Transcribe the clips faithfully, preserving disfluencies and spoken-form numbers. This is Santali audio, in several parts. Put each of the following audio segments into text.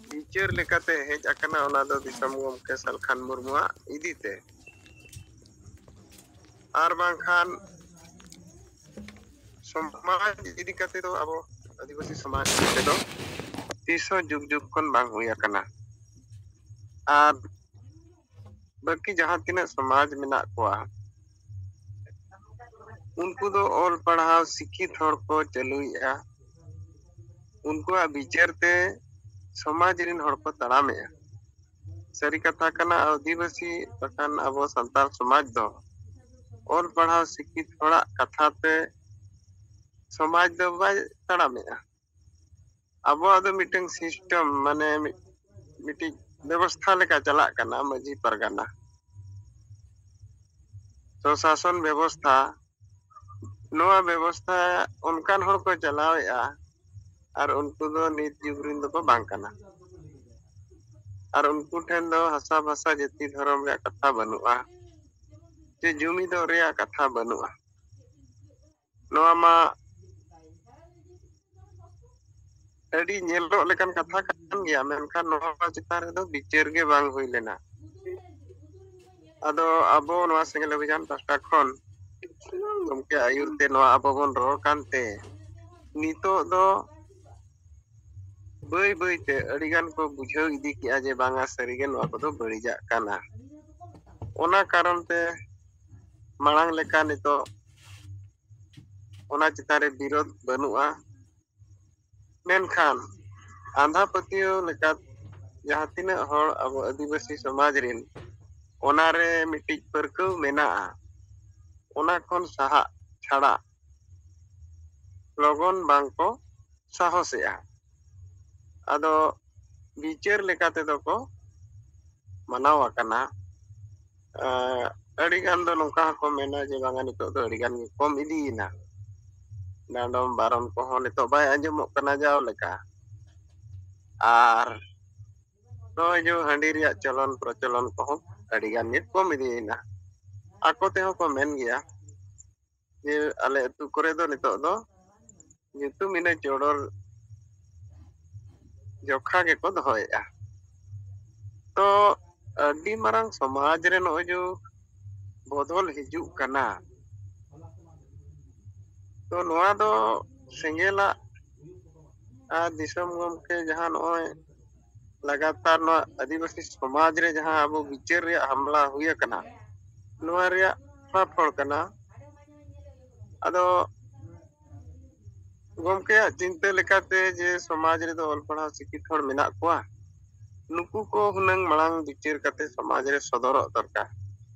ᱵᱤᱪᱟᱹᱨ ᱞᱮᱠᱟᱛᱮ ᱦᱮᱡ ᱟᱠᱟᱱᱟ, ᱚᱱᱟ ᱫᱚ ᱫᱤᱥᱚᱢ ᱜᱚᱢᱠᱮ ᱥᱟᱞᱠᱷᱟᱱ ᱢᱩᱨᱢᱩᱣᱟᱜ ᱤᱫᱤ ᱛᱮ᱾ ᱟᱨ ᱵᱟᱝᱠᱷᱟᱱ ᱥᱚᱢᱟᱡᱽ ᱤᱫᱤ ᱠᱟᱛᱮ ᱫᱚ, ᱟᱵᱚ ᱟᱹᱫᱤᱵᱟᱹᱥᱤ ᱥᱚᱢᱟᱡᱽ ᱤᱫᱤ ᱠᱟᱛᱮ ᱫᱚ ᱛᱤᱥ ᱦᱚᱸ ᱡᱩᱜᱽ ᱡᱩᱜᱽ ᱠᱷᱚᱱ ᱵᱟᱝ ᱦᱩᱭ ᱟᱠᱟᱱᱟ᱾ ᱟᱨ ᱵᱟᱹᱠᱤ ᱡᱟᱦᱟᱸ ᱛᱤᱱᱟᱹᱜ ᱥᱚᱢᱟᱡᱽ ᱢᱮᱱᱟᱜ ᱠᱚᱣᱟ, ᱩᱱᱠᱩ ᱫᱚ ᱚᱞ ᱯᱟᱲᱦᱟᱣ ᱥᱤᱠᱠᱷᱤᱛ ᱦᱚᱲ ᱠᱚ ᱪᱟᱹᱞᱩᱭᱮᱫᱼᱟ᱾ ᱩᱱᱠᱩᱣᱟᱜ ᱵᱤᱪᱟᱹᱨ ᱛᱮ ᱥᱚᱢᱟᱡᱽ ᱨᱮᱱ ᱦᱚᱲ ᱠᱚ ᱛᱟᱲᱟᱢᱮᱫᱼᱟ᱾ ᱥᱟᱹᱨᱤ ᱠᱟᱛᱷᱟ ᱠᱟᱱᱟ, ᱟᱹᱫᱤᱵᱟᱹᱥᱤ ᱵᱟᱠᱷᱟᱱ ᱟᱵᱚ ᱥᱟᱱᱛᱟᱲ ᱥᱚᱢᱟᱡᱽ ᱫᱚ ᱚᱞ ᱯᱟᱲᱦᱟᱣ ᱥᱤᱠᱠᱷᱤᱛ ᱦᱚᱲᱟᱜ ᱠᱟᱛᱷᱟ ᱛᱮ ᱥᱚᱢᱟᱡᱽ ᱫᱚ ᱵᱟᱭ ᱛᱟᱲᱟᱢᱮᱫᱼᱟ᱾ ᱟᱵᱚᱣᱟᱜ ᱫᱚ ᱢᱤᱫᱴᱟᱝ ᱥᱤᱥᱴᱮᱢ, ᱢᱟᱱᱮ ᱢᱤᱫ-, ᱢᱤᱫᱴᱤᱡ ᱵᱮᱵᱚᱥᱛᱷᱟ ᱞᱮᱠᱟ ᱪᱟᱞᱟᱜ ᱠᱟᱱᱟ ᱢᱟᱹᱡᱷᱤ ᱯᱟᱨᱜᱟᱱᱟ᱾ ᱥᱚᱥᱟᱥᱚᱱ ᱵᱮᱵᱚᱥᱛᱷᱟ, ᱱᱚᱣᱟ ᱵᱮᱵᱚᱥᱛᱷᱟ ᱚᱱᱠᱟᱱ ᱦᱚᱲ ᱠᱚ ᱪᱟᱞᱟᱣᱮᱫᱼᱟ, ᱟᱨ ᱩᱱᱠᱩ ᱫᱚ ᱱᱤᱛ ᱡᱩᱜᱽ ᱨᱮᱱ ᱫᱚᱠᱚ ᱵᱟᱝ ᱠᱟᱱᱟ᱾ ᱟᱨ ᱩᱱᱠᱩ ᱴᱷᱮᱱ ᱫᱚ ᱦᱟᱥᱟ ᱵᱷᱟᱥᱟ ᱡᱟᱹᱛᱤ ᱫᱷᱚᱨᱚᱢ ᱨᱮᱭᱟᱜ ᱠᱟᱛᱷᱟ ᱵᱟᱹᱱᱩᱜᱼᱟ, ᱡᱮ ᱡᱩᱢᱤ ᱫᱚ ᱨᱮᱭᱟᱜ ᱠᱟᱛᱷᱟ ᱵᱟᱹᱱᱩᱜᱼᱟ᱾ ᱱᱚᱣᱟ ᱢᱟ ᱟᱹᱰᱤ ᱧᱮᱞᱚᱜ ᱞᱮᱠᱟᱱ ᱠᱟᱛᱷᱟ ᱠᱟᱱ ᱜᱮᱭᱟ, ᱢᱮᱱᱠᱷᱟᱱ ᱱᱚᱣᱟ ᱪᱮᱛᱟᱱ ᱨᱮᱫᱚ ᱵᱤᱪᱟᱹᱨ ᱜᱮ ᱵᱟᱝ ᱦᱩᱭ ᱞᱮᱱᱟ᱾ ᱟᱫᱚ ᱟᱵᱚ ᱱᱚᱣᱟ ᱥᱮᱸᱜᱮᱞ ᱚᱵᱷᱤᱡᱟᱱ ᱯᱟᱦᱴᱟ ᱠᱷᱚᱱ ᱜᱚᱢᱠᱮ ᱟᱹᱭᱩᱨ ᱛᱮ ᱱᱚᱣᱟ ᱟᱵᱚ ᱵᱚᱱ ᱨᱚᱲ ᱠᱟᱱᱛᱮ, ᱱᱤᱛᱚᱜ ᱫᱚ ᱵᱟᱹᱭ ᱵᱟᱹᱭ ᱛᱮ ᱟᱹᱰᱤ ᱜᱟᱱ ᱠᱚ ᱵᱩᱡᱷᱟᱹᱣ ᱤᱫᱤ ᱠᱮᱜᱼᱟ ᱡᱮ ᱵᱟᱝᱟ, ᱥᱟᱹᱨᱤᱜᱮ ᱱᱚᱣᱟ ᱠᱚᱫᱚ ᱵᱟᱹᱲᱤᱡᱟᱜ ᱠᱟᱱᱟ᱾ ᱚᱱᱟ ᱠᱟᱨᱚᱱ ᱛᱮ ᱢᱟᱲᱟᱝ ᱞᱮᱠᱟ ᱱᱤᱛᱚᱜ ᱚᱱᱟ ᱪᱮᱛᱟᱱ ᱨᱮ ᱵᱤᱨᱳᱫᱷ ᱵᱟᱹᱱᱩᱜᱼᱟ᱾ ᱢᱮᱱᱠᱷᱟᱱ ᱟᱸᱫᱷᱟ ᱯᱟᱹᱛᱭᱟᱹᱣ ᱞᱮᱠᱟ ᱡᱟᱦᱟᱸ ᱛᱤᱱᱟᱹᱜ ᱦᱚᱲ ᱟᱵᱚ ᱟᱹᱫᱤᱵᱟᱹᱥᱤ ᱥᱚᱢᱟᱡᱽ ᱨᱮᱱ ᱚᱱᱟᱨᱮ ᱢᱤᱫᱴᱤᱡ ᱯᱟᱹᱨᱠᱟᱹᱣ ᱢᱮᱱᱟᱜᱼᱟ, ᱚᱱᱟ ᱠᱷᱚᱱ ᱥᱟᱦᱟᱜ ᱪᱷᱟᱲᱟ ᱞᱚᱜᱚᱱ ᱵᱟᱝ ᱠᱚ ᱥᱟᱦᱚᱥᱮᱜᱼᱟ᱾ ᱟᱫᱚ ᱵᱤᱪᱟᱹᱨ ᱞᱮᱠᱟ ᱛᱮᱫᱚ ᱠᱚ ᱢᱟᱱᱟᱣ ᱟᱠᱟᱱᱟ᱾ ᱟᱹᱰᱤ ᱜᱟᱱ ᱫᱚ ᱱᱚᱝᱠᱟ ᱦᱚᱸᱠᱚ ᱢᱮᱱᱟ ᱡᱮ ᱵᱟᱝᱟ, ᱱᱤᱛᱚᱜ ᱫᱚ ᱟᱹᱰᱤ ᱜᱟᱱ ᱜᱮ ᱠᱚᱢ ᱤᱫᱤᱭᱮᱱᱟ᱾ ᱰᱟᱸᱰᱚᱢ ᱵᱟᱨᱚᱱ ᱠᱚᱦᱚᱸ ᱱᱤᱛᱚᱜ ᱵᱟᱭ ᱟᱸᱡᱚᱢᱚᱜ ᱠᱟᱱᱟ ᱡᱟᱣ ᱞᱮᱠᱟ᱾ ᱟᱨ ᱱᱚᱜᱼᱚᱭ ᱡᱮ ᱦᱟᱺᱰᱤ ᱨᱮᱭᱟᱜ ᱪᱚᱞᱚᱱ ᱯᱨᱚᱪᱚᱞᱚᱱ ᱠᱚᱦᱚᱸ ᱟᱹᱰᱤ ᱜᱟᱱ ᱜᱮ ᱠᱚᱢ ᱤᱫᱤᱭᱮᱱᱟ᱾ ᱟᱠᱚ ᱛᱮᱦᱚᱸ ᱠᱚ ᱢᱮᱱ ᱜᱮᱭᱟ ᱡᱮ ᱟᱞᱮ ᱟᱹᱛᱩ ᱠᱚᱨᱮ ᱫᱚ ᱱᱤᱛᱚᱜ ᱫᱚ ᱧᱩᱛᱩᱢ ᱤᱱᱟᱹ ᱪᱚᱰᱚᱨ ᱡᱚᱠᱷᱟ ᱜᱮᱠᱚ ᱫᱚᱦᱚᱭᱮᱫᱼᱟ᱾ ᱛᱚ ᱟᱹᱰᱤ ᱢᱟᱨᱟᱝ ᱥᱚᱢᱟᱡᱽ ᱨᱮ ᱱᱚᱜᱼᱚᱭ ᱡᱮ ᱵᱚᱫᱚᱞ ᱦᱤᱡᱩᱜ ᱠᱟᱱᱟ, ᱛᱚ ᱱᱚᱣᱟ ᱫᱚ ᱥᱮᱸᱜᱮᱞᱟᱜ ᱟᱨ ᱫᱤᱥᱚᱢ ᱜᱚᱢᱠᱮ ᱡᱟᱦᱟᱸ ᱱᱚᱜᱼᱚᱭ ᱞᱟᱜᱟᱛᱟᱨ ᱱᱚᱣᱟ ᱟᱹᱫᱤᱵᱟᱹᱥᱤ ᱥᱚᱢᱟᱡᱽ ᱨᱮ ᱡᱟᱦᱟᱸ ᱟᱵᱚ ᱵᱤᱪᱟᱹᱨ ᱨᱮᱭᱟᱜ ᱦᱟᱢᱞᱟ ᱦᱩᱭ ᱟᱠᱟᱱᱟ, ᱱᱚᱣᱟ ᱨᱮᱭᱟᱜ ᱯᱷᱚᱞ ᱠᱟᱱᱟ᱾ ᱟᱫᱚ ᱜᱚᱢᱠᱮᱭᱟᱜ ᱪᱤᱱᱛᱟᱹ ᱞᱮᱠᱟᱛᱮ ᱡᱮ ᱥᱚᱢᱟᱡᱽ ᱨᱮᱫᱚ ᱚᱞ ᱯᱟᱲᱦᱟᱣ ᱥᱤᱠᱷᱤᱛ ᱦᱚᱲ ᱢᱮᱱᱟᱜ ᱠᱚᱣᱟ, ᱱᱩᱠᱩ ᱠᱚ ᱦᱩᱱᱟᱹᱝ ᱢᱟᱲᱟᱝ ᱵᱤᱪᱟᱹᱨ ᱠᱟᱛᱮ ᱥᱚᱢᱟᱡᱽ ᱨᱮ ᱥᱚᱫᱚᱨᱚᱜ ᱫᱚᱨᱠᱟᱨ᱾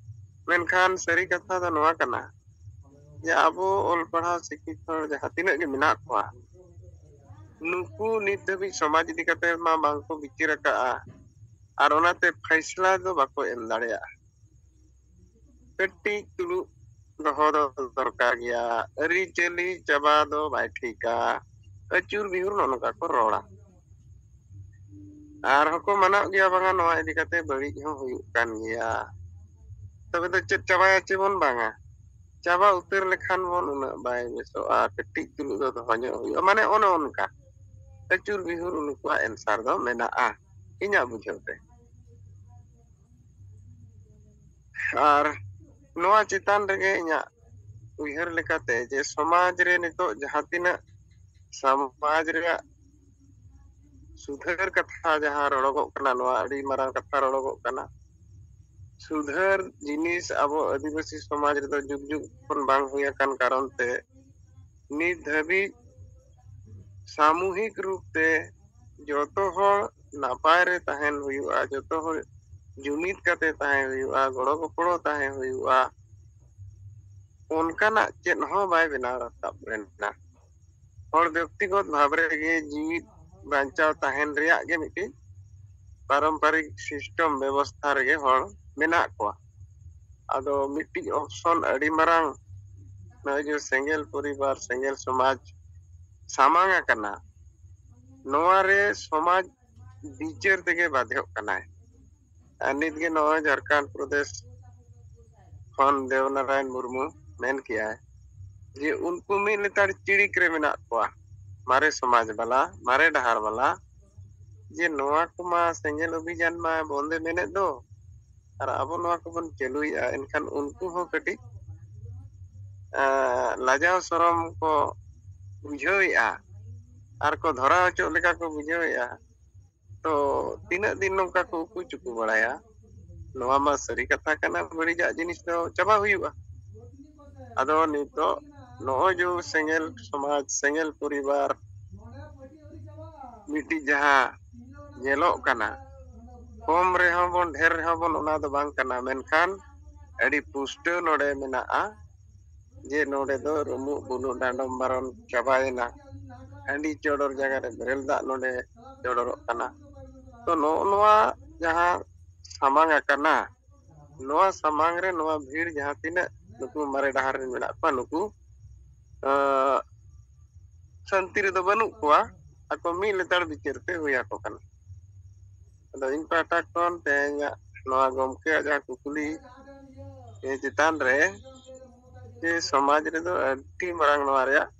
ᱢᱮᱱᱠᱷᱟᱱ ᱥᱟᱹᱨᱤ ᱠᱟᱛᱷᱟ ᱫᱚ ᱱᱚᱣᱟ ᱠᱟᱱᱟ ᱡᱮ ᱟᱵᱚ ᱚᱞ ᱯᱟᱲᱦᱟᱣ ᱥᱤᱠᱷᱤᱛ ᱦᱚᱲ ᱡᱟᱦᱟᱸ ᱛᱤᱱᱟᱹᱜ ᱜᱮ ᱢᱮᱱᱟᱜ ᱠᱚᱣᱟ, ᱱᱩᱠᱩ ᱱᱤᱛ ᱫᱷᱟᱹᱵᱤᱡ ᱥᱚᱢᱟᱡᱽ ᱤᱫᱤ ᱠᱟᱛᱮ ᱢᱟ ᱵᱟᱝ ᱠᱚ ᱵᱤᱪᱟᱹᱨ ᱟᱠᱟᱫᱼᱟ, ᱟᱨ ᱚᱱᱟᱛᱮ ᱯᱷᱟᱭᱥᱞᱟ ᱫᱚ ᱵᱟᱠᱚ ᱮᱢ ᱫᱟᱲᱮᱭᱟᱜᱼᱟ᱾ ᱠᱟᱹᱴᱤᱡ ᱫᱩᱲᱩᱵ ᱫᱚᱦᱚ ᱫᱚ ᱫᱚᱨᱠᱟᱨ ᱜᱮᱭᱟ᱾ ᱟᱹᱨᱤᱪᱟᱹᱞᱤ ᱪᱟᱵᱟ ᱫᱚ ᱵᱟᱭ ᱴᱷᱤᱠᱟ᱾ ᱟᱹᱪᱩᱨ ᱵᱤᱦᱩᱨ ᱱᱚᱜᱼᱚ ᱱᱚᱝᱠᱟ ᱠᱚ ᱨᱚᱲᱟ᱾ ᱟᱨᱦᱚᱸ ᱠᱚ ᱢᱟᱱᱟᱣ ᱜᱮᱭᱟ, ᱵᱟᱝᱟ ᱱᱚᱣᱟ ᱤᱫᱤ ᱠᱟᱛᱮ ᱵᱟᱹᱲᱤᱡ ᱦᱚᱸ ᱦᱩᱭᱩᱜ ᱠᱟᱱ ᱜᱮᱭᱟ᱾ ᱛᱚᱵᱮ ᱫᱚ ᱪᱮᱫ ᱪᱟᱵᱟᱭᱟ ᱪᱮ ᱵᱚᱱ? ᱵᱟᱝᱟ, ᱪᱟᱵᱟ ᱩᱛᱟᱹᱨ ᱞᱮᱠᱷᱟᱱ ᱵᱚᱱ ᱩᱱᱟᱹᱜ ᱵᱟᱭ ᱵᱮᱥᱚᱜᱼᱟ᱾ ᱠᱟᱹᱴᱤᱡ ᱪᱩᱞᱩᱜ ᱫᱚ ᱫᱚᱦᱚ ᱧᱚᱜ ᱦᱩᱭᱩᱜᱼᱟ, ᱢᱟᱱᱮ ᱚᱱᱮ ᱚᱱᱠᱟ ᱟᱹᱪᱩᱨ ᱵᱤᱦᱩᱨ ᱩᱱᱠᱩᱣᱟᱜ ᱮᱱᱥᱟᱨ ᱫᱚ ᱢᱮᱱᱟᱜᱼᱟ ᱤᱧᱟᱹᱜ ᱵᱩᱡᱷᱟᱹᱣ ᱛᱮ᱾ ᱟᱨ ᱱᱚᱣᱟ ᱪᱮᱛᱟᱱ ᱨᱮᱜᱮ ᱤᱧᱟᱹᱜ ᱩᱭᱦᱟᱹᱨ ᱞᱮᱠᱟᱛᱮ ᱡᱮ ᱥᱚᱢᱟᱡᱽ ᱨᱮ ᱱᱤᱛᱚᱜ ᱡᱟᱦᱟᱸ ᱛᱤᱱᱟᱹᱜ ᱥᱚᱢᱟᱡᱽ ᱨᱮᱭᱟᱜ ᱥᱩᱫᱷᱟᱹᱨ ᱠᱟᱛᱷᱟ ᱡᱟᱦᱟᱸ ᱨᱚᱲᱚᱜᱚᱜ ᱠᱟᱱᱟ, ᱱᱚᱣᱟ ᱟᱹᱰᱤ ᱢᱟᱨᱟᱝ ᱠᱟᱛᱷᱟ ᱨᱚᱲᱚᱜᱚᱜ ᱠᱟᱱᱟ᱾ ᱥᱩᱫᱷᱟᱹᱨ ᱡᱤᱱᱤᱥ ᱟᱵᱚ ᱟᱹᱫᱤᱵᱟᱹᱥᱤ ᱥᱚᱢᱟᱡᱽ ᱨᱮᱫᱚ ᱡᱩᱜᱽ ᱡᱩᱜᱽ ᱠᱷᱚᱱ ᱵᱟᱝ ᱦᱩᱭ ᱟᱠᱟᱱ ᱠᱟᱨᱚᱱ ᱛᱮ ᱱᱤᱛ ᱫᱷᱟᱹᱵᱤᱡ ᱥᱟᱢᱩᱦᱤᱠ ᱨᱩᱯ ᱛᱮ ᱡᱚᱛᱚ ᱦᱚᱲ ᱱᱟᱯᱟᱭ ᱨᱮ ᱛᱟᱦᱮᱱ ᱦᱩᱭᱩᱜᱼᱟ, ᱡᱚᱛᱚ ᱦᱚᱲ ᱡᱩᱢᱤᱫ ᱠᱟᱛᱮ ᱛᱟᱦᱮᱸ ᱦᱩᱭᱩᱜᱼᱟ, ᱜᱚᱲᱚ ᱜᱚᱯᱚᱲᱚ ᱛᱟᱦᱮᱸ ᱦᱩᱭᱩᱜᱼᱟ, ᱚᱱᱠᱟᱱᱟᱜ ᱪᱮᱫ ᱦᱚᱸ ᱵᱟᱭ ᱵᱮᱱᱟᱣ ᱨᱟᱠᱟᱵ ᱞᱮᱱᱟ᱾ ᱦᱚᱲ ᱵᱮᱠᱛᱤᱜᱚᱛ ᱵᱷᱟᱵᱽ ᱨᱮᱜᱮ ᱡᱤᱣᱤ ᱵᱟᱧᱪᱟᱣ ᱛᱟᱦᱮᱱ ᱨᱮᱭᱟᱜ ᱜᱮ ᱢᱤᱫᱴᱤᱡ ᱯᱟᱨᱚᱢᱯᱟᱨᱤᱠ ᱥᱤᱥᱴᱮᱢ ᱵᱮᱵᱚᱥᱛᱷᱟ ᱨᱮᱜᱮ ᱦᱚᱲ ᱢᱮᱱᱟᱜ ᱠᱚᱣᱟ᱾ ᱟᱫᱚ ᱢᱤᱫᱴᱤᱡ ᱚᱯᱥᱚᱱ ᱟᱹᱰᱤ ᱢᱟᱨᱟᱝ ᱱᱚᱜᱼᱚᱭ ᱡᱮ ᱥᱮᱸᱜᱮᱞ ᱯᱚᱨᱤᱵᱟᱨ, ᱥᱮᱸᱜᱮᱞ ᱥᱚᱢᱟᱡᱽ ᱥᱟᱢᱟᱝ ᱟᱠᱟᱱᱟ, ᱱᱚᱣᱟ ᱨᱮ ᱥᱚᱢᱟᱡᱽ ᱵᱤᱪᱟᱹᱨ ᱛᱮᱜᱮ ᱵᱟᱫᱷᱚᱜ ᱠᱟᱱᱟᱭ᱾ ᱟᱨ ᱱᱤᱛᱜᱮ ᱱᱚᱜᱼᱚᱭ ᱡᱷᱟᱲᱠᱷᱚᱸᱰ ᱯᱨᱚᱫᱮᱥ ᱠᱷᱚᱱ ᱫᱮᱵᱽᱱᱟᱨᱟᱭᱚᱱ ᱢᱩᱨᱢᱩ ᱢᱮᱱ ᱠᱮᱜᱼᱟᱭ ᱡᱮ ᱩᱱᱠᱩ ᱢᱤᱫ ᱞᱮᱛᱟᱲ ᱪᱤᱲᱤᱠ ᱨᱮ ᱢᱮᱱᱟᱜ ᱠᱚᱣᱟ, ᱢᱟᱨᱮ ᱥᱚᱢᱟᱡᱽ ᱵᱟᱞᱟ, ᱢᱟᱨᱮ ᱰᱟᱦᱟᱨ ᱵᱟᱞᱟ᱾ ᱡᱮ ᱱᱚᱣᱟ ᱠᱚᱢᱟ ᱥᱮᱸᱜᱮᱞ ᱚᱵᱷᱤᱡᱟᱱ ᱢᱟ ᱵᱚᱱᱫᱮ ᱢᱮᱱᱮᱫ ᱫᱚ, ᱟᱨ ᱟᱵᱚ ᱱᱚᱣᱟ ᱠᱚᱵᱚᱱ ᱪᱟᱹᱞᱩᱭᱮᱫᱼᱟ, ᱮᱱᱠᱷᱟᱱ ᱩᱱᱠᱩ ᱦᱚᱸ ᱠᱟᱹᱴᱤᱡ ᱟᱸ, ᱞᱟᱡᱟᱣ ᱥᱚᱨᱚᱢ ᱠᱚ ᱵᱩᱡᱷᱟᱹᱣᱮᱫᱼᱟ ᱟᱨ ᱠᱚ ᱫᱷᱚᱨᱟᱣ ᱦᱚᱪᱚᱜ ᱞᱮᱠᱟ ᱠᱚ ᱵᱩᱡᱷᱟᱹᱣᱮᱫᱼᱟ᱾ ᱛᱚ ᱛᱤᱱᱟᱹᱜ ᱫᱤᱱ ᱱᱚᱝᱠᱟ ᱠᱚ ᱩᱠᱩ ᱪᱩᱠᱩ ᱵᱟᱲᱟᱭᱟ? ᱱᱚᱣᱟ ᱢᱟ ᱥᱟᱹᱨᱤ ᱠᱟᱛᱷᱟ ᱠᱟᱱᱟ, ᱵᱟᱹᱲᱤᱡᱟᱜ ᱡᱤᱱᱤᱥ ᱫᱚ ᱪᱟᱵᱟ ᱦᱩᱭᱩᱜᱼᱟ᱾ ᱟᱫᱚ ᱱᱤᱛᱚᱜ ᱱᱚᱜᱼᱚᱭ ᱡᱮ ᱥᱮᱸᱜᱮᱞ ᱥᱚᱢᱟᱡᱽ, ᱥᱮᱸᱜᱮᱞ ᱯᱚᱨᱤᱵᱟᱨ ᱢᱤᱫᱴᱤᱡ ᱡᱟᱦᱟᱸ ᱧᱮᱞᱚᱜ ᱠᱟᱱᱟ, ᱠᱚᱢ ᱨᱮᱦᱚᱸ ᱵᱚᱱ ᱰᱷᱮᱨ ᱨᱮᱦᱚᱸ ᱵᱚᱱ, ᱚᱱᱟ ᱫᱚ ᱵᱟᱝ ᱠᱟᱱᱟ, ᱢᱮᱱᱠᱷᱟᱱ ᱟᱹᱰᱤ ᱯᱩᱥᱴᱟᱹᱣ ᱱᱚᱰᱮ ᱢᱮᱱᱟᱜᱼᱟ ᱡᱮ ᱱᱚᱰᱮ ᱫᱚ ᱨᱩᱢᱩᱜ ᱵᱩᱞᱩᱜ ᱰᱟᱸᱰᱚᱢ ᱵᱟᱨᱚᱱ ᱪᱟᱵᱟᱭᱮᱱᱟ᱾ ᱦᱟᱺᱰᱤ ᱪᱚᱰᱚᱨ ᱡᱟᱭᱜᱟ ᱨᱮ ᱵᱮᱨᱮᱞ ᱫᱟᱜ ᱱᱚᱰᱮ ᱪᱚᱰᱚᱨᱚᱜ ᱠᱟᱱᱟ᱾ ᱛᱚ ᱱᱚᱜᱼᱚ ᱱᱚᱣᱟ ᱡᱟᱦᱟᱸ ᱥᱟᱢᱟᱝ ᱟᱠᱟᱱᱟ, ᱱᱚᱣᱟ ᱥᱟᱢᱟᱝ ᱨᱮ ᱱᱚᱣᱟ ᱵᱷᱤᱲ ᱡᱟᱦᱟᱸ ᱛᱤᱱᱟᱹᱜ ᱱᱩᱠᱩ ᱢᱟᱨᱮ ᱰᱟᱦᱟᱨ ᱨᱮ ᱢᱮᱱᱟᱜ ᱠᱚᱣᱟ, ᱱᱩᱠᱩ ᱟᱸ, ᱥᱟᱱᱛᱤ ᱨᱮᱫᱚ ᱵᱟᱹᱱᱩᱜ ᱠᱚᱣᱟ᱾ ᱟᱠᱚ ᱢᱤᱫ ᱞᱮᱛᱟᱲ ᱵᱤᱪᱟᱹᱨ ᱛᱮ ᱦᱩᱭ ᱟᱠᱚ ᱠᱟᱱᱟ᱾ ᱟᱫᱚ ᱤᱧ ᱯᱟᱦᱴᱟ ᱠᱷᱚᱱ ᱛᱮᱦᱮᱧᱟᱜ ᱱᱚᱣᱟ ᱜᱚᱢᱠᱮᱭᱟᱜ ᱡᱟᱦᱟᱸ ᱠᱩᱠᱞᱤ ᱪᱮᱛᱟᱱ ᱨᱮ, ᱡᱮ ᱥᱚᱢᱟᱡᱽ ᱨᱮᱫᱚ ᱟᱹᱰᱤ ᱢᱟᱨᱟᱝ ᱱᱚᱣᱟ ᱨᱮᱭᱟᱜ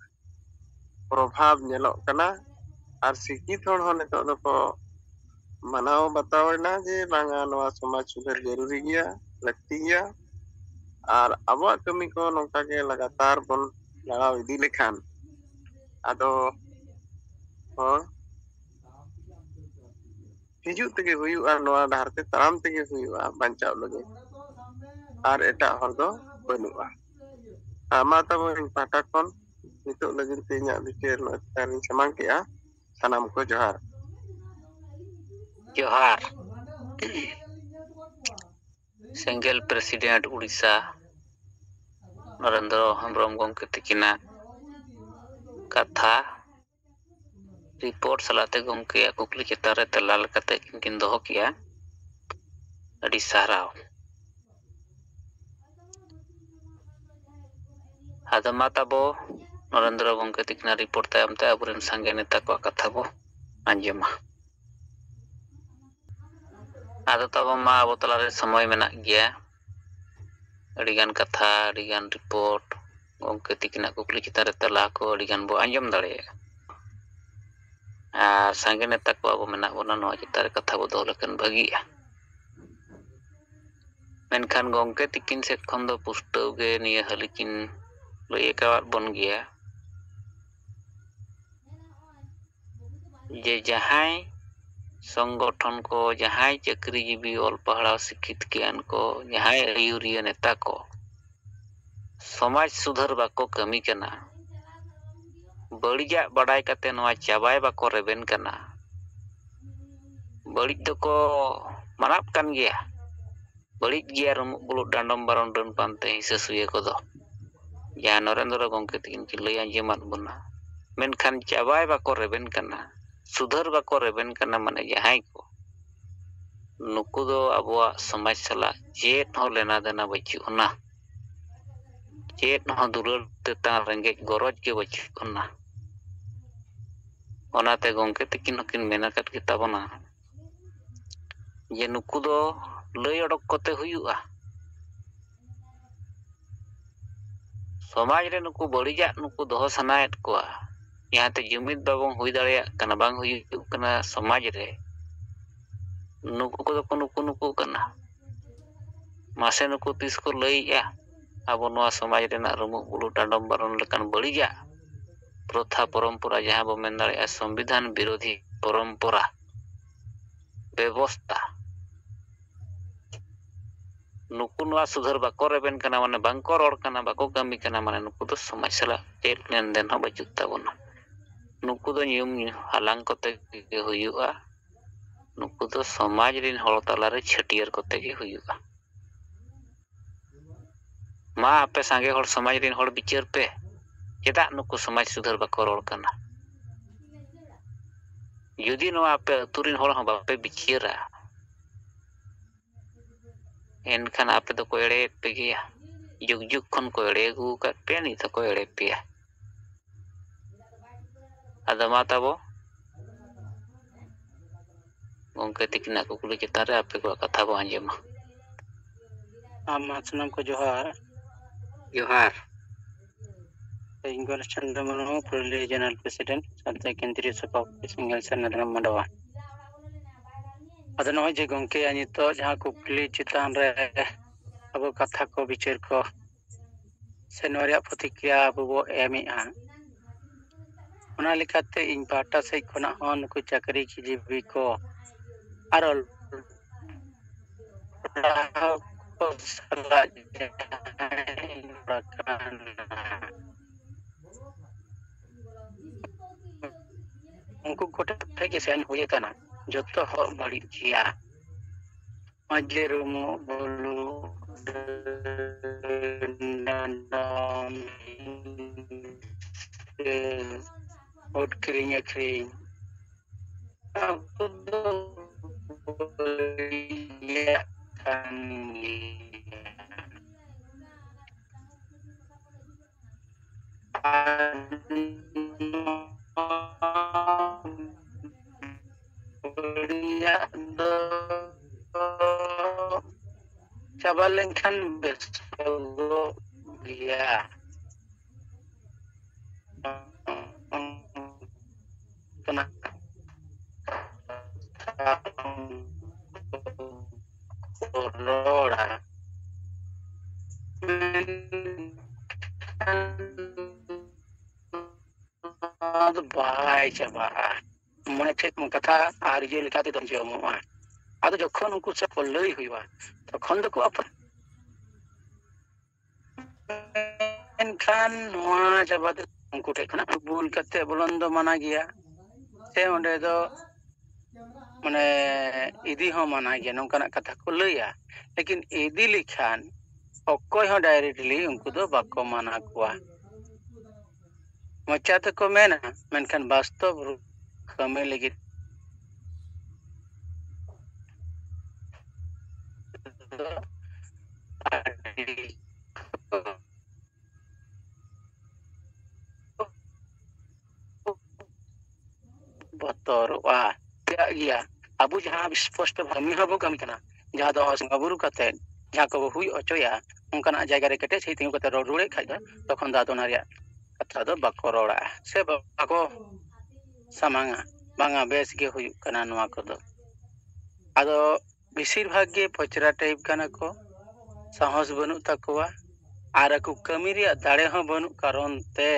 ᱯᱨᱚᱵᱷᱟᱵᱽ ᱧᱮᱞᱚᱜ ᱠᱟᱱᱟ᱾ ᱟᱨ ᱥᱤᱠᱠᱷᱤᱛ ᱦᱚᱲ ᱦᱚᱸ ᱱᱤᱛᱚᱜ ᱫᱚᱠᱚ ᱢᱟᱱᱟᱣ ᱵᱟᱛᱟᱣ ᱮᱱᱟ ᱡᱮ ᱵᱟᱝᱟ, ᱱᱚᱣᱟ ᱥᱚᱢᱟᱡᱽ ᱥᱩᱫᱷᱟᱹᱨ ᱡᱟᱹᱨᱩᱨᱤ ᱜᱮᱭᱟ, ᱞᱟᱹᱠᱛᱤ ᱜᱮᱭᱟ᱾ ᱟᱨ ᱟᱵᱚᱣᱟᱜ ᱠᱟᱹᱢᱤ ᱠᱚ ᱱᱚᱝᱠᱟ ᱜᱮ ᱞᱟᱜᱟᱛᱟᱨ ᱵᱚᱱ ᱞᱟᱲᱟᱣ ᱤᱫᱤ ᱞᱮᱠᱷᱟᱱ, ᱟᱫᱚ ᱦᱚᱲ ᱦᱤᱡᱩᱜ ᱛᱮᱜᱮ ᱦᱩᱭᱩᱜᱼᱟ, ᱱᱚᱣᱟ ᱰᱟᱦᱟᱨ ᱛᱮ ᱛᱟᱲᱟᱢ ᱛᱮᱜᱮ ᱦᱩᱭᱩᱜᱼᱟ ᱵᱟᱧᱪᱟᱣ ᱞᱟᱹᱜᱤᱫ, ᱟᱨ ᱮᱴᱟᱜ ᱦᱚᱨ ᱫᱚ ᱵᱟᱹᱱᱩᱜᱼᱟ᱾ ᱟᱨ ᱢᱟ ᱛᱟᱵᱚ ᱤᱧ ᱯᱟᱦᱴᱟ ᱠᱷᱚᱱ ᱱᱤᱛᱚᱜ ᱞᱟᱹᱜᱤᱫ ᱛᱮ ᱤᱧᱟᱹᱜ ᱵᱤᱪᱟᱹᱨ ᱱᱚᱣᱟ ᱪᱮᱛᱟᱱ ᱨᱤᱧ ᱥᱟᱢᱟᱝ ᱠᱮᱜᱼᱟ᱾ ᱥᱟᱱᱟᱢ ᱠᱚ ᱡᱚᱦᱟᱨ᱾ ᱡᱚᱦᱟᱨ᱾ ᱥᱮᱸᱜᱮᱞ ᱯᱨᱮᱥᱤᱰᱮᱱᱴ ᱩᱲᱤᱥᱥᱟ ᱱᱚᱨᱮᱱᱫᱨᱚ ᱦᱮᱢᱵᱨᱚᱢ ᱜᱚᱢᱠᱮ ᱛᱤᱠᱤᱱᱟᱜ ᱠᱟᱛᱷᱟ ᱨᱤᱯᱳᱨᱴ ᱥᱟᱞᱟᱜ ᱛᱮ ᱜᱚᱢᱠᱮᱭᱟᱜ ᱠᱩᱠᱞᱤ ᱪᱮᱛᱟᱱ ᱨᱮ ᱛᱮᱞᱟ ᱞᱮᱠᱟᱛᱮ ᱠᱤᱱ ᱫᱚᱦᱚ ᱠᱮᱜᱼᱟ᱾ ᱟᱹᱰᱤ ᱥᱟᱨᱦᱟᱣ᱾ ᱟᱫᱚ ᱢᱟ ᱛᱟᱵᱚ ᱱᱚᱨᱮᱱᱫᱨᱚ ᱜᱚᱢᱠᱮ ᱛᱤᱠᱤᱱᱟᱜ ᱨᱤᱯᱳᱨᱴ ᱛᱟᱭᱚᱢ ᱛᱮ ᱟᱵᱚᱨᱮᱱ ᱥᱟᱸᱜᱮ ᱱᱮᱛᱟ ᱠᱚᱣᱟᱜ ᱠᱟᱛᱷᱟ ᱵᱚ ᱟᱸᱡᱚᱢᱟ᱾ ᱟᱫᱚ ᱛᱟᱵᱚ ᱢᱟ ᱟᱵᱚ ᱛᱟᱞᱟᱨᱮ ᱥᱚᱢᱚᱭ ᱢᱮᱱᱟᱜ ᱜᱮᱭᱟ, ᱟᱹᱰᱤᱜᱟᱱ ᱠᱟᱛᱷᱟ, ᱟᱹᱰᱤᱜᱟᱱ ᱨᱤᱯᱳᱨᱴ, ᱜᱚᱢᱠᱮ ᱛᱤᱠᱤᱱᱟᱜ ᱠᱩᱠᱞᱤ ᱪᱮᱛᱟᱱ ᱨᱮ ᱛᱮᱞᱟ ᱠᱚ ᱟᱹᱰᱤᱜᱟᱱ ᱵᱚ ᱟᱸᱡᱚᱢ ᱫᱟᱲᱮᱭᱟᱜᱼᱟ᱾ ᱟᱨ ᱥᱟᱸᱜᱮ ᱱᱮᱛᱟ ᱠᱚ ᱟᱵᱚ ᱢᱮᱱᱟᱜ ᱵᱚᱱᱟ, ᱱᱚᱣᱟ ᱪᱮᱛᱟᱱ ᱨᱮ ᱠᱟᱛᱷᱟ ᱵᱚ ᱫᱚᱦᱚ ᱞᱮᱠᱷᱟᱱ ᱵᱷᱟᱹᱜᱤᱜᱼᱟ᱾ ᱢᱮᱱᱠᱷᱟᱱ ᱜᱚᱢᱠᱮ ᱛᱤᱠᱤᱱ ᱥᱮᱫ ᱠᱷᱚᱱ ᱫᱚ ᱯᱩᱥᱴᱟᱹᱣ ᱜᱮ ᱱᱤᱭᱟᱹ ᱦᱟᱹᱞᱤ ᱠᱤᱱ ᱞᱟᱹᱭ ᱟᱠᱟᱣᱟᱫ ᱵᱚᱱ ᱜᱮᱭᱟ ᱡᱮ ᱡᱟᱦᱟᱸᱭ ᱥᱚᱝᱜᱚᱴᱷᱚᱱ ᱠᱚ, ᱡᱟᱦᱟᱸᱭ ᱪᱟᱹᱠᱨᱤᱡᱤᱵᱤ, ᱚᱞ ᱯᱟᱲᱦᱟᱣ ᱥᱤᱠᱠᱷᱤᱛ ᱜᱮᱭᱟᱱ ᱠᱚ, ᱡᱟᱦᱟᱸᱭ ᱟᱹᱭᱩᱨᱤᱭᱟᱹ ᱱᱮᱛᱟ ᱠᱚ ᱥᱚᱢᱟᱡᱽ ᱥᱩᱫᱷᱟᱹᱨ ᱵᱟᱠᱚ ᱠᱟᱹᱢᱤ ᱠᱟᱱᱟ, ᱵᱟᱹᱲᱤᱡᱟᱜ ᱵᱟᱰᱟᱭ ᱠᱟᱛᱮ ᱱᱚᱣᱟ ᱪᱟᱵᱟᱭ ᱵᱟᱠᱚ ᱨᱮᱵᱮᱱ ᱠᱟᱱᱟ, ᱵᱟᱹᱲᱤᱡ ᱫᱚᱠᱚ ᱢᱟᱱᱟᱜ ᱠᱟᱱ ᱜᱮᱭᱟ, ᱵᱟᱹᱲᱤᱡ ᱜᱮᱭᱟ ᱨᱩᱢᱩᱜ ᱵᱩᱞᱩᱜ ᱰᱟᱸᱰᱚᱢ ᱵᱟᱨᱚᱱ ᱰᱟᱹᱱ ᱯᱟᱱᱛᱮ ᱦᱤᱸᱥᱟᱹ ᱥᱩᱭᱟᱹ ᱠᱚᱫᱚ, ᱡᱟᱦᱟᱸ ᱱᱚᱨᱮᱱᱫᱨᱚ ᱜᱚᱢᱠᱮ ᱛᱟᱹᱠᱤᱱ ᱠᱤᱱ ᱞᱟᱹᱭ ᱟᱸᱡᱚᱢᱟᱫ ᱵᱚᱱᱟ᱾ ᱢᱮᱱᱠᱷᱟᱱ ᱪᱟᱵᱟᱭ ᱵᱟᱠᱚ ᱨᱮᱵᱮᱱ ᱠᱟᱱᱟ, ᱥᱩᱫᱷᱟᱹᱨ ᱵᱟᱠᱚ ᱨᱮᱵᱮᱱ ᱠᱟᱱᱟ, ᱢᱟᱱᱮ ᱡᱟᱦᱟᱸᱭ ᱠᱚ, ᱱᱩᱠᱩ ᱫᱚ ᱟᱵᱚᱣᱟᱜ ᱥᱚᱢᱟᱡᱽ ᱥᱟᱞᱟᱜ ᱪᱮᱫ ᱦᱚᱸ ᱞᱮᱱᱟ ᱫᱮᱱᱟ ᱵᱟᱹᱪᱩᱜ ᱟᱱᱟ, ᱪᱮᱫ ᱦᱚᱸ ᱫᱩᱞᱟᱹᱲ ᱛᱮᱛᱟᱝ ᱨᱮᱸᱜᱮᱡ ᱜᱚᱨᱚᱡᱽ ᱜᱮ ᱵᱟᱹᱪᱩᱜ ᱟᱱᱟ᱾ ᱚᱱᱟᱛᱮ ᱜᱚᱢᱠᱮ ᱛᱟᱹᱠᱤᱱ ᱦᱚᱸᱠᱤᱱ ᱢᱮᱱ ᱟᱠᱟᱫ ᱜᱮᱛᱟ ᱵᱚᱱᱟ ᱡᱮ ᱱᱩᱠᱩ ᱫᱚ ᱞᱟᱹᱭ ᱚᱰᱚᱠ ᱠᱚᱛᱮ ᱦᱩᱭᱩᱜᱼᱟ᱾ ᱥᱚᱢᱟᱡᱽ ᱨᱮ ᱱᱩᱠᱩ ᱵᱟᱹᱲᱤᱡᱟᱜ ᱱᱩᱠᱩ ᱫᱚᱦᱚ ᱥᱟᱱᱟᱭᱮᱫ ᱠᱚᱣᱟ, ᱡᱟᱦᱟᱸᱛᱮ ᱡᱩᱢᱤᱫ ᱵᱟᱵᱚᱱ ᱦᱩᱭ ᱫᱟᱲᱮᱭᱟᱜ ᱠᱟᱱᱟ, ᱵᱟᱝ ᱦᱩᱭᱩᱜ ᱠᱟᱱᱟ ᱥᱚᱢᱟᱡᱽ ᱨᱮ, ᱱᱩᱠᱩ ᱠᱚᱫᱚ ᱠᱚ ᱱᱩᱠᱩ ᱱᱩᱠᱩ ᱠᱟᱱᱟ᱾ ᱢᱟᱥᱮ ᱱᱩᱠᱩ ᱛᱤᱥ ᱠᱚ ᱞᱟᱹᱭᱮᱜᱼᱟ ᱟᱵᱚ ᱱᱚᱣᱟ ᱥᱚᱢᱟᱡᱽ ᱨᱮᱱᱟᱜ ᱨᱩᱢᱩᱜ ᱵᱩᱞᱩᱜ ᱰᱟᱸᱰᱚᱢ ᱵᱟᱨᱚᱱ ᱞᱮᱠᱟᱱ ᱵᱟᱹᱲᱤᱡᱟᱜ ᱯᱨᱚᱛᱷᱟ ᱯᱚᱨᱚᱢᱯᱚᱨᱟ, ᱡᱟᱦᱟᱸ ᱵᱚ ᱢᱮᱱ ᱫᱟᱲᱮᱭᱟᱜᱼᱟ ᱥᱚᱝᱵᱤᱫᱷᱟᱱ ᱵᱤᱨᱳᱫᱷᱤ ᱯᱚᱨᱚᱢᱯᱚᱨᱟ, ᱵᱮᱵᱚᱥᱛᱟ, ᱱᱩᱠᱩ ᱱᱚᱣᱟ ᱥᱩᱫᱷᱟᱹᱨ ᱵᱟᱠᱚ ᱨᱮᱵᱮᱱ ᱠᱟᱱᱟ, ᱢᱟᱱᱮ ᱵᱟᱝᱠᱚ ᱨᱚᱲ ᱠᱟᱱᱟ, ᱵᱟᱠᱚ ᱠᱟᱹᱢᱤ ᱠᱟᱱᱟ, ᱢᱟᱱᱮ ᱱᱩᱠᱩ ᱫᱚ ᱥᱚᱢᱟᱡᱽ ᱥᱟᱞᱟᱜ ᱪᱮᱫ ᱞᱮᱱᱫᱮᱱ ᱦᱚᱸ ᱵᱟᱹᱪᱩᱜ ᱛᱟᱵᱚᱱᱟ᱾ ᱱᱩᱠᱩ ᱫᱚ ᱧᱩᱢ ᱦᱟᱞᱟᱝ ᱠᱚᱛᱮ ᱜᱮ ᱦᱩᱭᱩᱜᱼᱟ, ᱱᱩᱠᱩ ᱫᱚ ᱥᱚᱢᱟᱡᱽ ᱨᱮᱱ ᱦᱚᱲ ᱛᱟᱞᱟᱨᱮ ᱪᱷᱟᱹᱴᱭᱟᱹᱨ ᱠᱚᱛᱮ ᱜᱮ ᱦᱩᱭᱩᱜᱼᱟ᱾ ᱢᱟ ᱟᱯᱮ ᱥᱟᱸᱜᱮ ᱦᱚᱲ, ᱥᱚᱢᱟᱡᱽ ᱨᱮᱱ ᱦᱚᱲ ᱵᱤᱪᱟᱹᱨ ᱯᱮ, ᱪᱮᱫᱟᱜ ᱱᱩᱠᱩ ᱥᱚᱢᱟᱡᱽ ᱥᱩᱫᱷᱟᱹᱨ ᱵᱟᱠᱚ ᱨᱚᱲ ᱠᱟᱱᱟ? ᱡᱩᱫᱤ ᱱᱚᱣᱟ ᱟᱯᱮ ᱟᱹᱛᱩ ᱨᱮᱱ ᱦᱚᱲ ᱦᱚᱸ ᱵᱟᱯᱮ ᱵᱤᱪᱟᱹᱨᱟ, ᱮᱱᱠᱷᱟᱱ ᱟᱯᱮ ᱫᱚᱠᱚ ᱮᱲᱮᱭᱮᱫ ᱯᱮ ᱜᱮᱭᱟ᱾ ᱡᱩᱜᱽ ᱡᱩᱜᱽ ᱠᱷᱚᱱ ᱠᱚ ᱮᱲᱮ ᱟᱹᱜᱩ ᱟᱠᱟᱫ ᱯᱮᱭᱟ, ᱱᱤᱛ ᱦᱚᱸᱠᱚ ᱮᱲᱮ ᱯᱮᱭᱟ᱾ ᱟᱫᱚ ᱢᱟ ᱛᱟᱵᱚ, ᱜᱚᱢᱠᱮ ᱛᱤᱠᱤᱱᱟᱜ ᱠᱩᱠᱞᱤ ᱪᱮᱛᱟᱱ ᱨᱮ ᱟᱯᱮ ᱠᱚᱣᱟᱜ ᱠᱟᱛᱷᱟ ᱵᱚ ᱟᱸᱡᱚᱢᱟ᱾ ᱟᱢ ᱢᱟ ᱥᱟᱱᱟᱢ ᱠᱚ ᱡᱚᱦᱟᱨ᱾ ᱡᱚᱦᱟᱨ᱾ ᱤᱧ ᱜᱚᱱᱮᱥ ᱪᱚᱱᱫᱨᱚ ᱢᱩᱨᱢᱩ, ᱯᱩᱨᱩᱞᱤᱭᱟᱹ ᱡᱚᱱᱟᱞ ᱯᱨᱮᱥᱤᱰᱮᱱᱴ, ᱥᱟᱶᱛᱮ ᱠᱮᱱᱫᱨᱤᱭᱚ ᱥᱚᱵᱷᱟᱯᱚᱛᱤ ᱥᱤᱝᱜᱚᱞ ᱥᱮᱱ ᱱᱟᱫᱷᱨᱟᱢ ᱢᱟᱰᱣᱟ᱾ ᱟᱫᱚ ᱱᱚᱜᱼᱚᱭ ᱡᱮ ᱜᱚᱢᱠᱮ, ᱱᱤᱛᱚᱜ ᱡᱟᱦᱟᱸ ᱠᱩᱠᱞᱤ ᱪᱮᱛᱟᱱ ᱨᱮ ᱟᱵᱚ ᱠᱟᱛᱷᱟ ᱠᱚ, ᱵᱤᱪᱟᱹᱨ ᱠᱚ ᱥᱮ ᱱᱚᱣᱟ ᱨᱮᱭᱟᱜ ᱯᱨᱚᱛᱤᱠᱨᱤᱭᱟ ᱟᱵᱚ ᱵᱚ ᱮᱢᱮᱜᱼᱟ, ᱚᱱᱟ ᱞᱮᱠᱟᱛᱮ ᱤᱧ ᱯᱟᱦᱴᱟ ᱥᱮᱫ ᱠᱷᱚᱱᱟᱜ ᱦᱚᱸ ᱱᱩᱠᱩ ᱪᱟᱹᱠᱨᱤ ᱡᱤᱵᱤ ᱠᱚ ᱟᱨ ᱚᱞ ᱯᱟᱲᱦᱟᱣ ᱠᱚ ᱥᱟᱞᱟᱜ ᱡᱟᱦᱟᱸᱭ ᱨᱚᱲ ᱟᱠᱟᱱᱟ, ᱩᱱᱠᱩ ᱠᱚᱴᱷᱮᱱ ᱜᱮ ᱥᱮᱱ ᱦᱩᱭ ᱟᱠᱟᱱᱟ, ᱡᱚᱛᱚ ᱦᱚᱲ ᱵᱟᱹᱲᱤᱡ ᱜᱮᱭᱟ᱾ ᱢᱟᱡᱷᱮ ᱨᱩᱢᱩᱜ ᱵᱩᱞᱩᱜ ᱰᱟᱸᱰᱚᱢ, ᱦᱤᱝᱥᱟᱹ, ᱵᱷᱳᱴ ᱠᱤᱨᱤᱧ ᱟᱹᱠᱷᱨᱤᱧ, ᱟᱵᱚ ᱫᱚ ᱵᱟᱹᱲᱤᱡ ᱠᱟᱱ ᱜᱮᱭᱟ᱾ ᱟᱨ ᱱᱚᱣᱟ ᱵᱟᱹᱲᱤᱡᱟᱜ ᱫᱚ ᱪᱟᱵᱟ ᱞᱮᱱᱠᱷᱟᱱ ᱵᱮᱥᱚᱜᱚᱜ ᱜᱮᱭᱟ᱾ ᱚᱱᱠᱟᱱᱟᱜ ᱠᱟᱛᱷᱟ ᱠᱚ ᱨᱚᱲᱟ᱾ ᱢᱮᱱᱠᱷᱟᱱ ᱱᱚᱣᱟ ᱫᱚ ᱵᱟᱭ ᱪᱟᱵᱟᱜᱼᱟ᱾ ᱢᱚᱱᱮ ᱴᱷᱮᱡ ᱠᱟᱛᱷᱟ ᱟᱨ ᱤᱭᱟᱹ ᱞᱮᱠᱟ ᱛᱮᱫᱚ ᱟᱸᱡᱚᱢᱚᱜᱼᱟ᱾ ᱟᱫᱚ ᱡᱚᱠᱷᱚᱱ ᱩᱱᱠᱩ ᱥᱮᱫ ᱠᱚ ᱞᱟᱹᱭ ᱦᱩᱭᱩᱜᱼᱟ, ᱛᱚᱠᱷᱚᱱ ᱫᱚᱠᱚ ᱟᱯᱟ-, ᱢᱮᱱᱠᱷᱟᱱ ᱱᱚᱣᱟ ᱪᱟᱵᱟ ᱫᱚ ᱩᱱᱠᱩ ᱴᱷᱮᱡ ᱠᱷᱚᱱᱟᱜ ᱵᱷᱩᱞ ᱠᱟᱛᱮ ᱵᱚᱞᱚᱱ ᱫᱚ ᱢᱟᱱᱟ ᱜᱮᱭᱟ, ᱥᱮ ᱚᱸᱰᱮ ᱫᱚ ᱢᱟᱱᱮ ᱤᱫᱤ ᱦᱚᱸ ᱢᱟᱱᱟ ᱜᱮᱭᱟ, ᱱᱚᱝᱠᱟᱱᱟᱜ ᱠᱟᱛᱷᱟ ᱠᱚ ᱞᱟᱹᱭᱟ᱾ ᱞᱮᱠᱤᱱ ᱤᱫᱤ ᱞᱮᱠᱷᱟᱱ ᱚᱠᱚᱭ ᱦᱚᱸ directly ᱩᱱᱠᱩ ᱫᱚ ᱵᱟᱠᱚ ᱢᱟᱱᱟ ᱠᱚᱣᱟ᱾ ᱢᱚᱪᱟ ᱛᱮᱠᱚ ᱢᱮᱱᱟ, ᱢᱮᱱᱠᱷᱟᱱ ᱵᱟᱥᱛᱚᱵ ᱨᱩᱯ ᱠᱟᱹᱢᱤ ᱞᱟᱹᱜᱤᱫ ᱟᱹᱰᱤ ᱵᱚᱛᱚᱨᱚᱜᱼᱟ᱾ ᱪᱮᱫᱟᱜ ᱜᱮᱭᱟ? ᱟᱵᱚ ᱡᱟᱦᱟᱸ ᱥᱯᱚᱥᱴᱚ ᱠᱟᱹᱢᱤ ᱦᱚᱸ ᱵᱚ ᱠᱟᱹᱢᱤ ᱠᱟᱱᱟ, ᱡᱟᱦᱟᱸ ᱫᱚ ᱵᱚᱸᱜᱟ ᱵᱩᱨᱩ ᱠᱟᱛᱮ ᱡᱟᱦᱟᱸ ᱠᱚᱵᱚ ᱦᱩᱭ ᱦᱚᱪᱚᱭᱟ, ᱚᱱᱠᱟᱱᱟᱜ ᱡᱟᱭᱜᱟ ᱨᱮ ᱠᱮᱴᱮᱡ ᱥᱟᱺᱦᱤᱡ ᱛᱤᱸᱜᱩ ᱠᱟᱛᱮ ᱨᱚᱲ ᱨᱩᱣᱟᱹᱲᱮᱫ ᱠᱷᱟᱡ ᱫᱚ, ᱛᱚᱠᱷᱚᱱ ᱫᱚ ᱟᱫᱚ ᱚᱱᱟ ᱨᱮᱭᱟᱜ ᱠᱟᱛᱷᱟ ᱫᱚ ᱵᱟᱠᱚ ᱨᱚᱲᱟ ᱥᱮ ᱵᱟᱠᱚ ᱥᱟᱢᱟᱝᱟ, ᱵᱟᱝᱟ ᱵᱮᱥ ᱜᱮ ᱦᱩᱭᱩᱜ ᱠᱟᱱᱟ ᱱᱚᱣᱟ ᱠᱚᱫᱚ᱾ ᱟᱫᱚ ᱵᱮᱥᱤᱨ ᱵᱷᱟᱜᱽ ᱜᱮ ᱯᱚᱪᱨᱟ type ᱠᱟᱱᱟ ᱠᱚ, ᱥᱟᱦᱚᱥ ᱵᱟᱹᱱᱩᱜ ᱛᱟᱠᱚᱣᱟ, ᱟᱨ ᱟᱠᱚ ᱠᱟᱹᱢᱤ ᱨᱮᱭᱟᱜ ᱫᱟᱲᱮ ᱦᱚᱸ ᱵᱟᱹᱱᱩᱜ ᱠᱟᱨᱚᱱ ᱛᱮ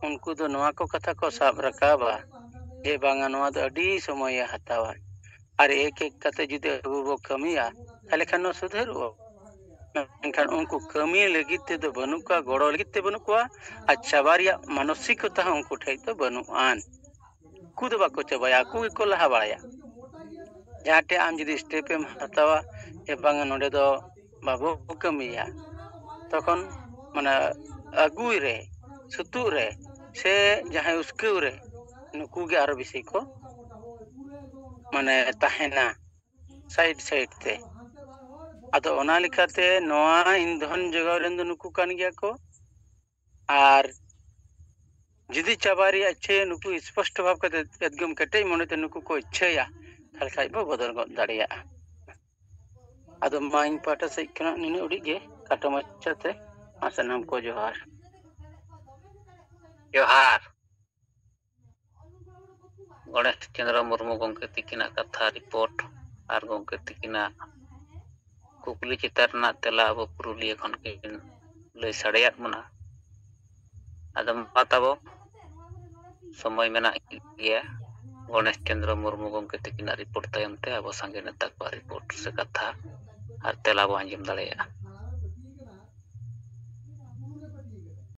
ᱩᱱᱠᱩ ᱫᱚ ᱱᱚᱣᱟ ᱠᱚ ᱠᱟᱛᱷᱟ ᱠᱚ ᱥᱟᱵ ᱨᱟᱠᱟᱵᱟ ᱡᱮ ᱵᱟᱝᱟ ᱱᱚᱣᱟ ᱫᱚ ᱟᱹᱰᱤ ᱥᱚᱢᱚᱭᱮ ᱦᱟᱛᱟᱣᱟ᱾ ᱟᱨ ᱮᱠ ᱮᱠ ᱠᱟᱛᱮ ᱡᱩᱫᱤ ᱟᱵᱚ ᱵᱚ ᱠᱟᱹᱢᱤᱭᱟ, ᱛᱟᱦᱚᱞᱮ ᱠᱷᱟᱱ ᱱᱚᱣᱟ ᱥᱩᱫᱷᱟᱹᱨᱚᱜᱼᱟ᱾ ᱢᱮᱱᱠᱷᱟᱱ ᱩᱱᱠᱩ ᱠᱟᱹᱢᱤ ᱞᱟᱹᱜᱤᱫ ᱛᱮᱫᱚ ᱵᱟᱹᱱᱩᱜ ᱠᱚᱣᱟ, ᱜᱚᱲᱚ ᱞᱟᱹᱜᱤᱫ ᱛᱮ ᱵᱟᱹᱱᱩᱜ ᱠᱚᱣᱟ, ᱟᱨ ᱪᱟᱵᱟ ᱨᱮᱭᱟᱜ ᱢᱟᱱᱚᱥᱤᱠᱚᱛᱟ ᱦᱚᱸ ᱩᱱᱠᱩ ᱴᱷᱮᱡ ᱫᱚ ᱵᱟᱹᱱᱩᱜ ᱟᱱ᱾ ᱩᱱᱠᱩ ᱫᱚ ᱵᱟᱠᱚ ᱪᱟᱵᱟᱭᱟ, ᱟᱠᱚ ᱜᱮᱠᱚ ᱞᱟᱦᱟ ᱵᱟᱲᱟᱭᱟ᱾ ᱡᱟᱦᱟᱸ ᱴᱷᱮᱡ ᱟᱢ ᱡᱩᱫᱤ step ᱮᱢ ᱦᱟᱛᱟᱣᱟ ᱡᱮ ᱵᱟᱝᱟ ᱱᱚᱰᱮ ᱫᱚ ᱵᱟᱵᱚ ᱠᱟᱹᱢᱤᱭᱟ, ᱛᱚᱠᱷᱚᱱ ᱢᱟᱱᱮ ᱟᱹᱜᱩᱭ ᱨᱮ, ᱥᱩᱛᱩᱜ ᱨᱮ, ᱥᱮ ᱡᱟᱦᱟᱸᱭ ᱩᱥᱠᱟᱹᱣ ᱨᱮ, ᱱᱩᱠᱩ ᱜᱮ ᱟᱨᱚ ᱵᱮᱥᱤ ᱠᱚ ᱢᱟᱱᱮ ᱛᱟᱦᱮᱱᱟ side side ᱛᱮ᱾ ᱟᱫᱚ ᱚᱱᱟ ᱞᱮᱠᱟᱛᱮ ᱱᱚᱣᱟ ᱤᱱᱫᱷᱚᱱ ᱡᱚᱜᱟᱣ ᱨᱮᱱ ᱫᱚ ᱱᱩᱠᱩ ᱠᱟᱱ ᱜᱮᱭᱟ ᱠᱚ᱾ ᱟᱨ ᱡᱩᱫᱤ ᱪᱟᱵᱟ ᱨᱮᱭᱟᱜ ᱤᱪᱪᱷᱟᱹ ᱱᱩᱠᱩ ᱥᱯᱚᱥᱴᱚ ᱵᱷᱟᱵ ᱠᱟᱛᱮ ᱮᱠᱫᱚᱢ ᱠᱮᱴᱮᱡ ᱢᱚᱱᱮᱛᱮ ᱱᱩᱠᱩ ᱠᱚ ᱤᱪᱪᱷᱟᱹᱭᱟ, ᱛᱟᱦᱚᱞᱮ ᱠᱷᱟᱡ ᱵᱚ ᱵᱚᱫᱚᱞ ᱜᱚᱫ ᱫᱟᱲᱮᱭᱟᱜᱼᱟ᱾ ᱟᱫᱚ ᱢᱟ ᱤᱧ ᱯᱟᱦᱴᱟ ᱥᱮᱫ ᱠᱷᱚᱱᱟᱜ ᱱᱤᱱᱟᱹᱜ ᱩᱰᱤᱡ ᱜᱮ ᱠᱷᱟᱴᱚ ᱢᱟᱪᱷᱟᱛᱮ, ᱟᱨ ᱥᱟᱱᱟᱢ ᱠᱚ ᱡᱚᱦᱟᱨ᱾ ᱡᱚᱦᱟᱨ᱾ ᱜᱚᱬᱮᱥ ᱪᱚᱸᱫᱽᱨᱚ ᱢᱩᱨᱢᱩ ᱜᱚᱢᱠᱮ ᱛᱤᱠᱤᱱᱟᱜ ᱠᱟᱛᱷᱟ report ᱟᱨ ᱜᱚᱢᱠᱮ ᱛᱤᱠᱤᱱᱟᱜ ᱠᱩᱠᱞᱤ ᱪᱮᱛᱟᱱ ᱨᱮᱱᱟᱜ ᱛᱮᱞᱟ ᱟᱵᱚ ᱯᱩᱨᱩᱞᱤᱭᱟᱹ ᱠᱷᱚᱱ ᱠᱤᱱ ᱞᱟᱹᱭ ᱥᱟᱰᱮᱭᱟᱫ ᱵᱚᱱᱟ᱾ ᱟᱫᱚ ᱢᱟ ᱛᱟᱵᱚ, ᱥᱚᱢᱚᱭ ᱢᱮᱱᱟᱜ ᱜᱮᱭᱟ᱾ ᱜᱚᱬᱮᱥ ᱪᱚᱸᱫᱽᱨᱚ ᱢᱩᱨᱢᱩ ᱜᱚᱢᱠᱮ ᱛᱤᱠᱤᱱᱟᱜ report ᱛᱟᱭᱚᱢ ᱛᱮ ᱟᱵᱚ ᱥᱟᱸᱜᱮ ᱱᱮᱛᱟ ᱠᱚᱣᱟᱜ report ᱥᱮ ᱠᱟᱛᱷᱟ ᱟᱨ ᱛᱮᱞᱟ ᱵᱚ ᱟᱸᱡᱚᱢ ᱫᱟᱲᱮᱭᱟᱜᱼᱟ᱾